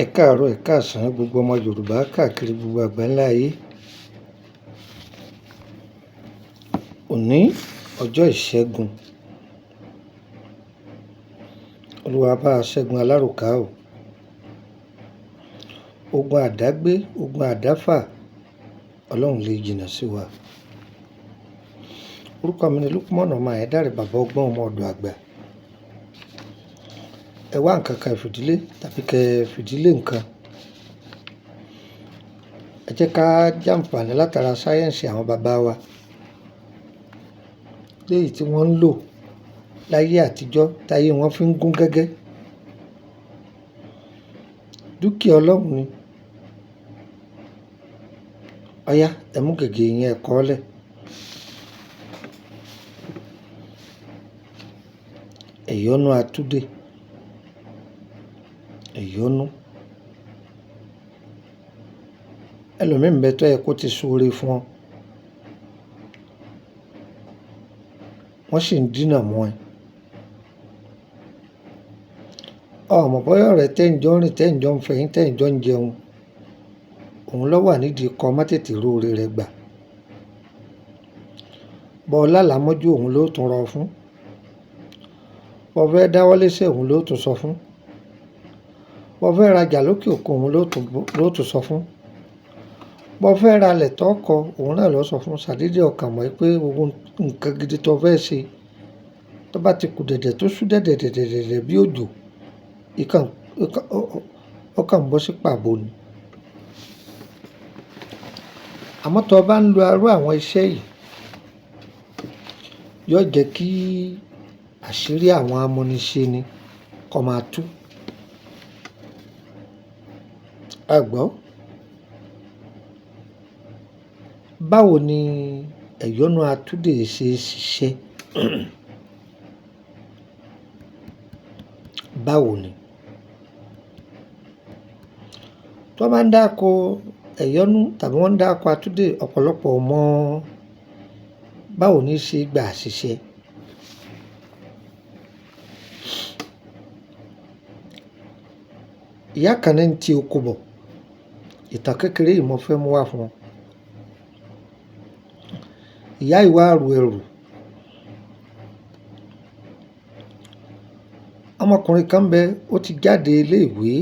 Ẹ káàárọ̀, ẹ̀ káàsán gbogbo ọmọ Yorùbá káàkiri gbogbo àgbáńlá ayé. Òní ọjọ́ ìṣẹ́gun. Olúwa bá wa ṣẹ́gun aláròká o. Ogun àdágbé, ogun àdáfà, Ọlọ́run lè jìnnà sí wa. Orúkọ mi ni Lukman ọmọ Ayédáre, bàbá ọgbọ́n ọmọ ọ̀dọ̀ àgbà. Ẹ wá nǹkan kan fìdílé tàbí kẹ fìdílé nǹkan. Ẹ jẹ́ ká jàǹfàní látara sáyẹ́ǹsì àwọn bàbá wa. Léyìí tí wọ́n ń lò láyé àtijọ́ táyé wọn fi ń gún gẹ́gẹ́. Dúkìá Ọlọ́run ni. Ọ̀yá, ẹ mú gègé yín ẹ kọ́ọ́lẹ̀. Ẹ̀yọ́nú atúdè. Ẹ̀yọ́nú. Ẹlòmíì ń bẹ tó yẹ kó ti ṣoore fún ọ. Wọ́n sì ń dínà mọ́ ẹ. O mọ̀ bóyá ọ̀rẹ́ tẹ́ ń jọ ń rìn, tẹ́ ń jọ ń fẹyín, tẹ́ ń jọ ń jẹun. Òun ló wà nídìí kọ́ má tètè róore rẹ gbà. Bọ́ lálàá mọ́jú òun ló tún rọ fún. Bọ́ fẹ́ dáwọ́lé iṣẹ́ òun ló tún sọ fún. Bọ́ fẹ́ rajà lókè òkun òun ló tún sọ fún. Bọ́ fẹ́ ra ilẹ̀ tó kọ òun náà ló sọ fún. Ṣàdédé ọkàn mọ̀ pé gbogbo nǹkan gidi tó fẹ́ ṣe tó bá ti kù dẹ̀dẹ̀ tó sú dẹ̀dẹ̀ dẹ̀dẹ̀ dẹ̀dẹ̀ bí òjò, ó kàn ń bọ́ sí pàbó ni. Àmọ́ tó bá ń lo irú àwọn iṣẹ́ yìí, yóò jẹ́ kí àṣírí àwọn amúnisẹ ni kó máa tú. Ẹ gbọ́. Báwo ni ẹ̀yọ́nú atúdè ṣe ń ṣiṣẹ́? Báwo ni? Tí wọ́n bá ń dáko ẹ̀yọ́nú tàbí wọ́n ń dáko atúdè, ọ̀pọ̀lọpọ̀ ò mọ̀ báwo ní ṣe gbà ṣiṣẹ́. Ìyá kan ní ń ti oko bọ̀. Ìtàn kékeré yìí mo fẹ́ mú wá fún ọ. Ìyá yìí wá ru ẹrù. Ọmọkùnrin kan ń bẹ, ó ti jáde ilé ìwé,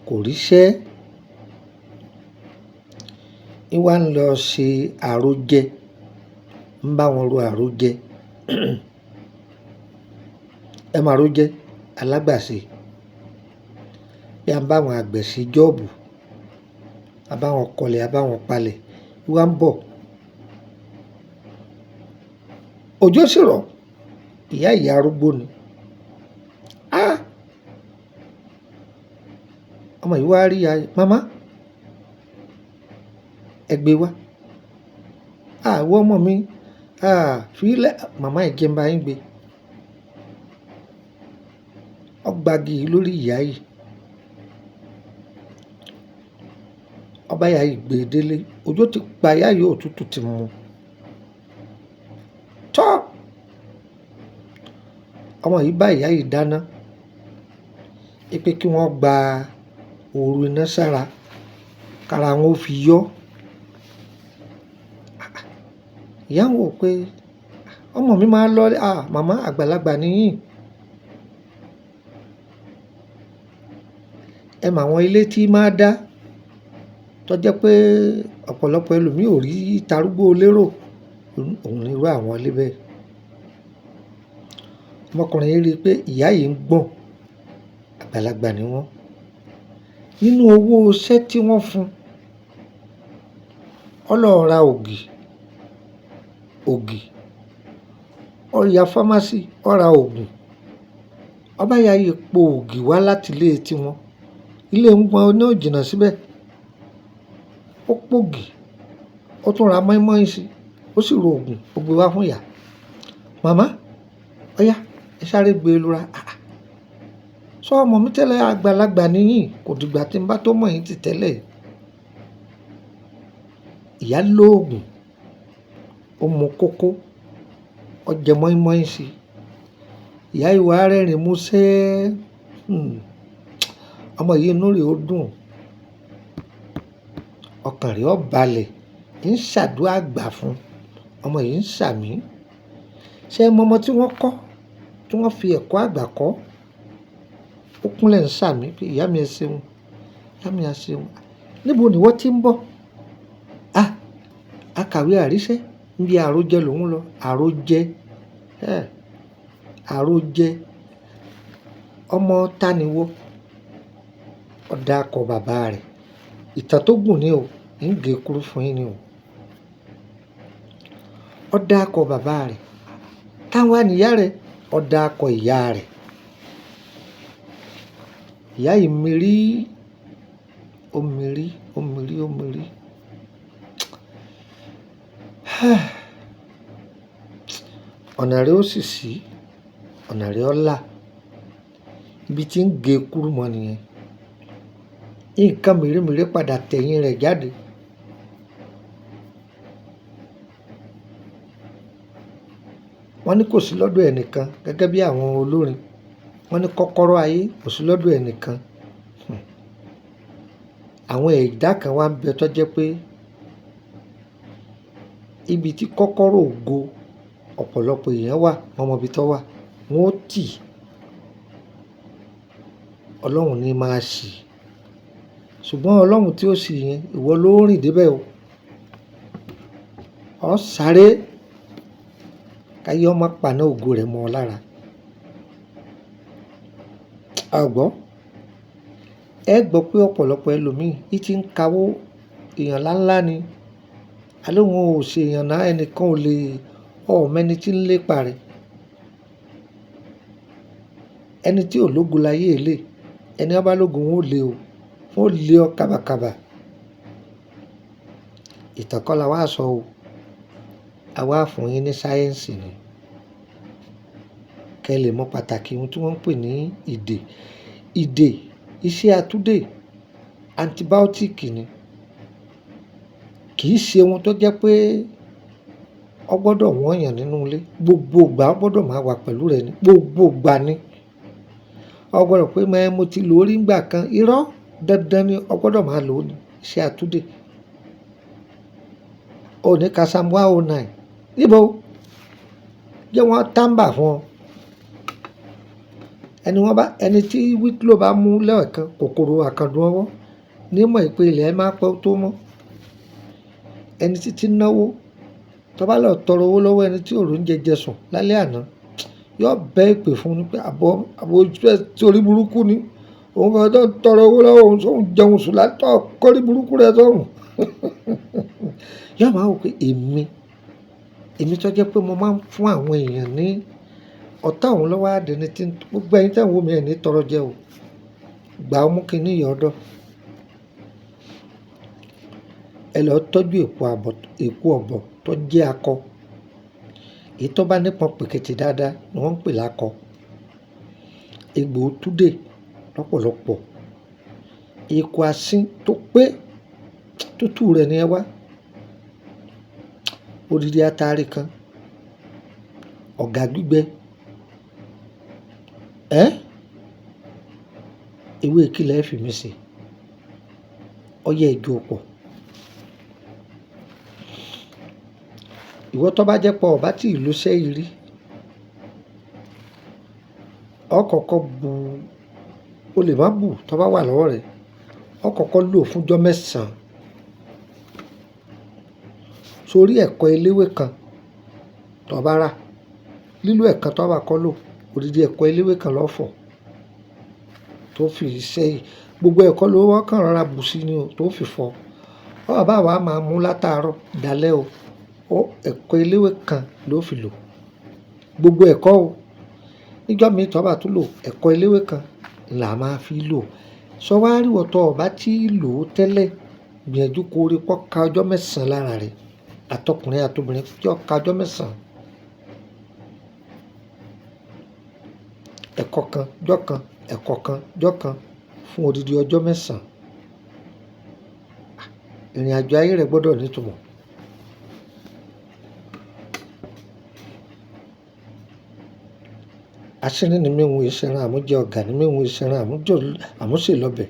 kò ríṣẹ́. Í wá ń lọ ṣe àrojẹ, ń bá wọn ro àrojẹ. Ẹ mọ àrojẹ? Alágbàṣe. Bí a ń bá àwọn àgbẹ̀ ṣe jọ́ọ̀bù, a bá wọn kọlẹ̀, a bá wọn palẹ̀, í wá ń bọ̀. Òjò sì rọ̀. Ìyá yìí arúgbó ni. Á! Ọmọ yìí wá rí ìyá yìí. "Màmá, ẹ gbé wá." "À, ìwọ ọmọ mi. À, fi í lẹ̀." Màmá yìí jẹ́ ń bá yín gbé. Ó gbági yìí lórí ìyá yìí. Ó bá ìyá yìí gbé délé. Òjò ti pa ìyá yìí, òtútù ti mú. Tọ́! Ọmọ yìí bá ìyá yìí dáná. Wípé kí wọ́n gba ooru iná sára, kára wọn ó fi yọ́. Ìyá ń wò pé ọmọ mi máa lọ. "À, màmá àgbàlagbà ni yín. Ẹ mọ àwọn ilé tí máa dá tó jẹ́ pé ọ̀pọ̀lọpọ̀ ẹlòmíì ò rí tarúgbó lérò. Òun ní irú àwọn ilé bẹ́ẹ̀." Ọmọkùnrin yìí rí pé ìyá yìí ń gbọ̀n. Àgbàlagbà ni wọ́n. Nínú owó iṣẹ́ tí wọ́n fún, ó lọ ra ògì, ògì. Ó ya pharmacy, ó ra òògùn. Ó bá ìyá yìí po ògì wá láti ilé tí wọn. Ilé wọn náà ò jìnnà síbẹ̀. Ó po ògì, ó tún ra mọ́ímọ́í sí, ó sì ro òògùn, ó gbé wá fún ìyá. "Màmá, ọ̀yá, ẹ sáré gbé lura." "Àà! Sọ ọmọ mi tẹ́lẹ̀ àgbàlagbà ni yín, kò dìgbà tí ń bá tó mọ̀ yín ti tẹ́lẹ̀." Ìyá ló òògùn, ó mu kókó, ó jẹ mọ́ímọ́í sí. Ìyá yìí wá rẹ́rìn músẹ́. Ọmọ yìí inú rẹ̀ ó dùn, ọkàn rẹ̀ ó balẹ̀, ń ṣàdúrà àgbà fún ọmọ yìí, ń ṣàmì. Ṣé ẹ mọ ọmọ tí wọ́n kọ́, tí wọ́n fi ẹ̀kọ́ àgbà kọ́? Ó kúnlẹ̀ ń ṣàmì pé ìyá mi ẹ ṣeun, ìyá mi ẹ ṣeun. Níbo ni ìwọ ti ń bọ̀? Ah, akàwé àríṣẹ́, níbi àròjẹ lòún lọ. Àròjẹ, ẹ́, àròjẹ. Ọmọ ta ni wọ́? Ó dákọ bàbá rẹ̀. Ìtàn tó gùn ni o, ń gé kúrú fún yín ni o. Ó dákọ bàbá rẹ̀. Táwa ni ìyá rẹ̀? Ó dákọ ìyá rẹ̀. Ìyá yìí mírí, ó mírí, ó mírí, ó mírí. Ọ̀nà rẹ̀ ó sì ṣí, ọ̀nà rẹ̀ ó là. Ibi tí ń gé kúrú mọ́ nìyẹn. Nǹkan mèremère padà tẹ̀yìn rẹ̀ jáde. Wọ́n ní kò sí lọ́dọ̀ ẹnìkan gẹ́gẹ́ bí àwọn olórin. Wọ́n ní kọ́kọ́rọ́ ayé kò sí lọ́dọ̀ ẹnìkan. Àwọn ẹ̀dá kan wá ń bẹ tó jẹ́ pé ibi tí kọ́kọ́rọ́ ògo ọ̀pọ̀lọpọ̀ èèyàn wà, wọ́n mọ ibi tó wà, wọ́n ó tì. Ọlọ́run ní máa ṣì. Ṣùgbọ́n Ọlọ́run tí ó ṣì yẹn, ìwọ ló rìn dé bẹ̀ o. Ọ sáré káyé ọmọ paná ògo rẹ̀ mọ́ ọ lára. A gbọ́. Ẹ gbọ́ pé ọ̀pọ̀lọpọ̀ ẹlòmíì í ti ń kawó èèyàn láńlá ni. A lóun ò ṣe èèyàn náà, ẹnìkan ò lè, ọ̀ mọ ẹni tí ń lépa rẹ̀. Ẹni tí ò lógo láyé lè, ẹni ó bá lógo wọn ó lé o, wọ́n ó lé ọ kábàkábà. Ìtàn kọ́ la wá sọ o. A wá fún yín ní sáyẹ́ǹsì ni. Kẹ́ ẹ lè mọ pàtàkì ohun tí wọ́n ń pè ní ìdè. Ìdè, iṣẹ́ atúdè, antibiotic ni. Kì í ṣe ohun tó jẹ́ pé ọ gbọdọ̀ wọ́n yàn nínú ilé. Gbogbo ìgbà ọ gbọdọ̀ máa wà pẹ̀lú rẹ̀ ni. Gbogbo ìgbà ni. Ọ gbọdọ̀ pé mo ti lò ó rí nígbà kan. Irọ́, dandan ni ọ gbọdọ̀ máa lò ó ní iṣẹ́ atúdè. O ní ka Psalm 109. Níbo? Jẹ́ wọ́n tàǹbà fún ọ. Ẹni wọ́n bá, ẹni tí wíkìlò bá mú lẹ́ẹ̀kan, kòkòrò àkàndùn ọwọ́, ní mọ̀ pé ilẹ̀ máa pẹ́ tó mọ́. Ẹni tí ń náwó, tó bá lọ tọrọ owó lọ́wọ́ ẹni tí òrò ń jẹ sùn lálẹ́ àná, yóò bẹ́ ìpè fún un pé àbọ̀, àbọ̀ ojú ẹ torí burúkú ni. Òun kan tó ń tọrọ owó lọ́wọ́ òun, sóun jẹun sùn látọ̀ kórí burúkú rẹ sọ́run. Yóò máa wò pé èmi, èmi tó jẹ́ pé mo máa ń fún àwọn èèyàn ní ọ̀tá òun lọ́wọ́ àdéni tí gbogbo ẹ̀yin tí ẹ̀ ń wò mí ẹ̀ ní tọrọ jẹ o. Gbà ó mú kí ní ìyọ̀ ọdọ́. Ẹ lọ tọ́jú èpo ọ̀bọ̀ tó jẹ́ akọ. Èyí tó bá nípọn pèkètè dáadáa ni wọ́n ń pè lákọ. Egbò túdè lọ́pọ̀lọpọ̀. Eku asín tó pé tútù rẹ̀ ni ẹ wá. Odidi atare kan. Ọ̀gà gbígbẹ. Ẹ́, ewé kílẹ̀ fi mí ṣe. Ọyẹ́ ijó pọ̀. Ìwọ tó bá jẹ́ pé ọba tí ìlú ṣẹ́ yìí rí, ọ kọ́kọ́ bu, o lè má bù tó bá wà lọ́wọ́ rẹ. Ọ kọ́kọ́ lò fún ọjọ́ mẹ́sàn-án. Sórí ẹ̀kọ eléwé kan tó bá rà, lílò ẹ̀kan tó bá kọ́ lò, odidi ẹ̀kọ eléwé kan ló fọ̀ tó fi ṣẹ́ yìí. Gbogbo ẹ̀kọ ló wọ́n kàn rọra bù sí ni o tó fi fọ̀. Ọ bá wà máa mú látàárọ̀ dalẹ́ o. Ó ẹ̀kọ eléwé kan ló fi lò. Gbogbo ẹ̀kọ o. Níjọ́ mi tó bá tún lò, ẹ̀kọ eléwé kan là máa fi lò. Sọ wá rí ìwọ tó bá tí lò ó tẹ́lẹ̀, gbìyànjú kó rí pọ́ ká ọjọ́ mẹ́sàn-án lára rẹ. Àtọkùnrin àtobìnrin kí ó ká ọjọ́ mẹ́sàn-án. Ẹ̀kọ kan, jọ́ kan, ẹ̀kọ kan, jọ́ kan fún odidi ọjọ́ mẹ́sàn-án. Ìrìnàjò ayé rẹ gbọdọ̀ ní ìtumọ̀. Aṣínrín ni mí ń ìṣẹ̀ran àmújẹ, ọ̀gà ni mí ń ìṣẹ̀ran àmúṣe lọ́bẹ̀.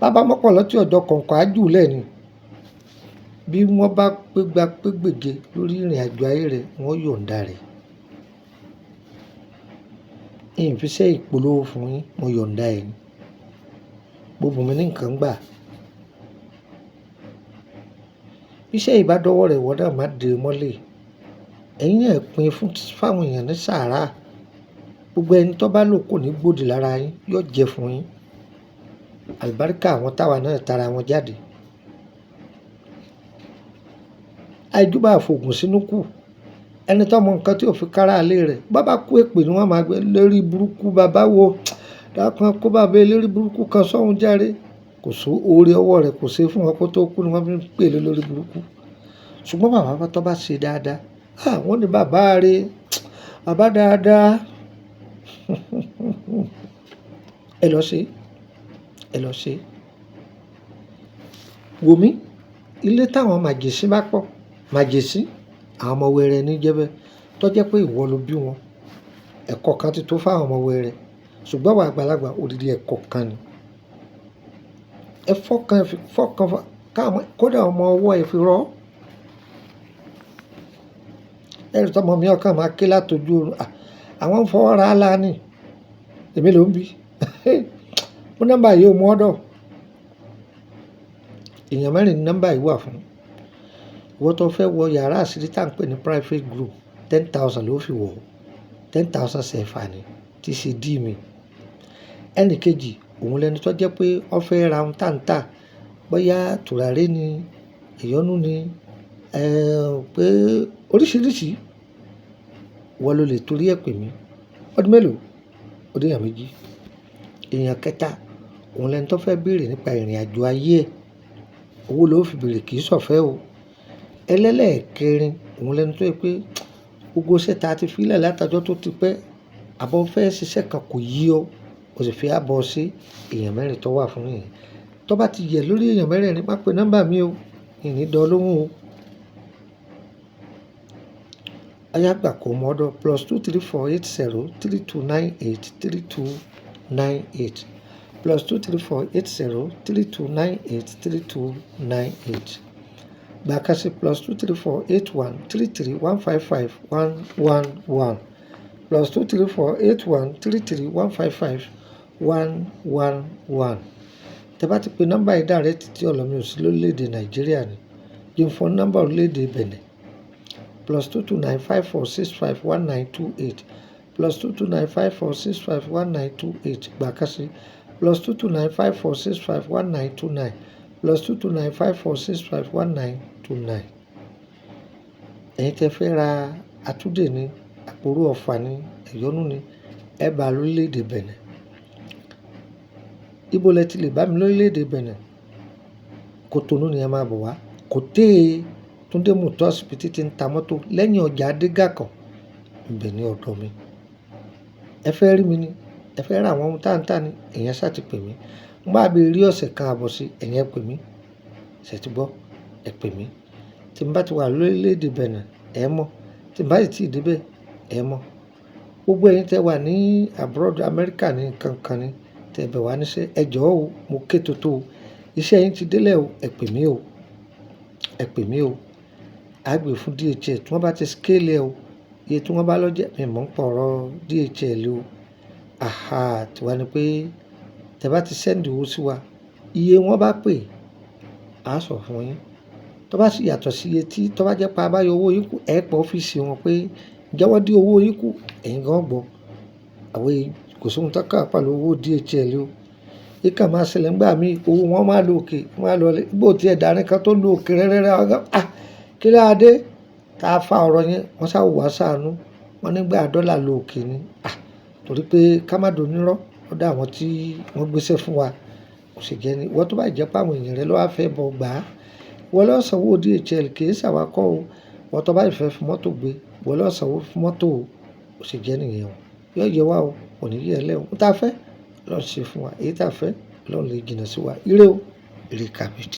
Bàbá mọ́pọ̀lọ́ tí ọjọ́ kọ̀ọ̀kan á jù lẹ́ni. Bí wọ́n bá pégbá pégbèje lórí ìrìn àjò ayé rẹ̀, wọ́n yọ̀ǹda rẹ̀. N fi iṣẹ́ ìpolówó fún yín, mo yọ̀ǹda ẹ̀ ni. Gbogbo mi ní nǹkan gbà. Bí iṣẹ́ yìí bá dọ́wọ́ rẹ̀, ìwọ náà má de mọ́lẹ̀. Ẹ̀yin náà pín fún fáwọn èèyàn ní sàárà. Gbogbo ẹni tó bá lò kò ní gbòdì lára yín, yóò jẹ fún yín. Àlùbáríkà àwọn táwa náà tara wọn jáde. Àìjúbà fògùn sínú kù. Ẹni tó mọ nǹkan tí ò fi kára ilé rẹ̀, bá bá kú èpè ni wọ́n máa gbé lórí burúkú. Bàbá wo, dákun kó bá bẹ lórí burúkú kan sọ́hun járe. Kò sí oore ọwọ́ rẹ̀, kò ṣe fún wọn kó tó kú ni wọ́n fi ń pè é lórí burúkú. Ṣùgbọ́n bàbá tó bá ṣe dáadáa, à wọ́n ní bàbá rẹ̀, bàbá dáadáa. Ẹ lọ ṣe, ẹ lọ ṣe. Wò mí, ilé táwọn màjèsín bá pọ̀, màjèsín, àwọn ọmọ wẹrẹ ní jẹ́bẹ́, tó jẹ́ pé ìwọ ló bí wọn. Ẹ̀kọ́ kan ti tó fún àwọn ọmọ wẹrẹ. Ṣùgbọ́n àwọn àgbàlagbà odidi ẹ̀kọ́ kan ni. Ẹ fọ́kan, ẹ fi fọ́kan káwọn kódà ọmọ ọwọ́ ẹ fi rọ́. Ẹ̀rí tó ọmọ mi ọ̀kan máa ké látojú oorun. À, àwọn ń fọwọ́ ra lá ni. Èmi ló ń bí. Mú nọ́mbà yìí ó mú ọ́dọ̀. Èèyàn mẹ́rin ni nọ́mbà yìí wà fún. Ìwọ tó fẹ́ wọ yàrá àṣírí tí à ń pè ní private group, 10,000 ló fi wọ̀. 10,000 CFA ni, tí ṣe dí mi. Ẹni kejì, òun lẹni tó jẹ́ pé ó fẹ́ ra ohun táǹtà, bóyá tùràrí ni, ìyọnu ni, pé oríṣìíríṣìí. Ìwọ ló lè torí ẹ pè mí. Ọdún mélòó? Ó dé èèyàn méjì. Èèyàn kẹta, òun lẹni tó fẹ́ béèrè nípa ìrìnàjò ayé ẹ̀. Owó ló fi béèrè, kì í sọ̀fẹ́ o. Ẹlẹ́lẹ̀kẹrin, òun lẹni tó jẹ́ pé gbogbo iṣẹ́ ta ti fi lẹ̀ látọjọ́ tó ti pẹ́, àbọ̀ fẹ́ ṣiṣẹ́ kan kò yí ọ, o sì fi àbọ̀ sí èèyàn mẹ́rin tó wà fún yẹn. Tó bá ti yẹ lórí èèyàn mẹ́rẹ̀ẹ̀rin, má pe nọ́mbà mi o, ìní dán lóhùn o. Ọ̀yá gbà kó mú ọ́dọ̀ +234 80 32 98 32 98 +234 80 32 98 32 98. Gbà ká sí +234 81 33 155 111 +234 81 33 155 111. Tẹ bá ti pe nọ́mbà yìí direct tí ọ̀lọ́ mi ò sí lórílẹ̀ èdè Nàìjíríà ni. Jẹ́ n fún nọ́mbà orílẹ̀ èdè Benin +229 54 65 19 28 +229 54 65 19 28. Gbà ká sí +229 54 65 19 29 +229 54 65 19 29. Ẹ̀yin tí ẹ fẹ́ ra àtúndè ní, àpòrò ọ̀fà ní, ẹ̀yọnu ní, ẹ bá lórílẹ̀ èdè Benin. Ibo lẹ ti lè bá mi lórílẹ̀ èdè Benin? Kòtónú ni ẹ máa bọ̀ wá. Kòté Túndé Motors bí títí ń ta mọ́tò lẹ́yìn ọjà Adégàkàn, ibẹ̀ ni ọ̀dọ̀ mi. Ẹ fẹ́ rí mi ni, ẹ fẹ́ ra àwọn ohun táǹtà ni, ẹ̀yin ṣá ti pè mí. Mo bá bí rí ọ̀sẹ̀ kan àbọ̀ sí, ẹ̀yin ẹ pè mí. Ṣé ti gbọ́? Ẹ pè mí. Tí n bá ti wà lórílẹ̀ èdè Benin, ẹ mọ̀. Tí n bá sì tí dé bẹ́ẹ̀, ẹ mọ̀. Gbogbo ẹ̀yin tí ẹ wà ní abroad, Amẹ́ríkà ní nǹkan kan ni, tí ẹ bẹ̀ wá níṣẹ́, ẹ jọ̀ọ́ o, mo ké tótó o. Iṣẹ́ yín ti délé o, ẹ pè mí o. Ẹ pè mí o. A gbé fún DHL tí wọ́n bá ti scale ẹ o. Iye tí wọ́n bá lọ jẹ́, mi ò mọ̀ ń pa ọ̀rọ̀ DHL o. Àhá, tí wá ní pé tí ẹ bá ti send owó sí wa, iye wọ́n bá pè, a sọ fún yín. Tó bá sì yàtọ̀ sí iye tí, tó bá jẹ́ pé a bá yọ owó yín kù, ẹ pé ọ́fíìsì wọn pé ǹjẹ́ wọ́n dín owó yín kù, ẹ̀yin gan gbọ́. Àwọn èyí kò sí ohun tó kàn pẹ̀lú owó DHL o. Ìkan máa ṣẹlẹ̀ nígbà mí, owó wọn máa lọ òkè, wọ́n á lọ lé. Bó tí ẹ dàní kan tó lọ òkè rẹ́rẹ́rẹ́, wọ́n gan, à, kí ló dé? Tá fa ọ̀rọ̀ yẹn, wọ́n sá wò wá ṣàánú. Wọ́n nígbà dọ́là lọ òkè ni. À, torí pé ká má dònírọ́ lọ́dọ̀ àwọn tí wọ́n gbéṣẹ́ fún wa. Kò sì jẹ́ ní, ìwọ tó bá jẹ́ pé àwọn èèyàn rẹ ló wá fẹ́ bọ̀ gbà á. Ìwọ ló sanwó DHL kì í ṣàwà kọ́ o. Ìwọ tó bá fẹ́ fi mọ́tò gbé, ìwọ ló sanwó fún mọ́tò o. Ó sì jẹ́ nìyẹn o. Yóò yẹ wá o, kò ní yẹ ẹ lẹ́ o. Ohun tí a fẹ́, Ọlọ́run ṣe fún wa. Èyí tí a fẹ́, Ọlọ́run lè jìnnà sí wa. Ire o, ire kàbìtì.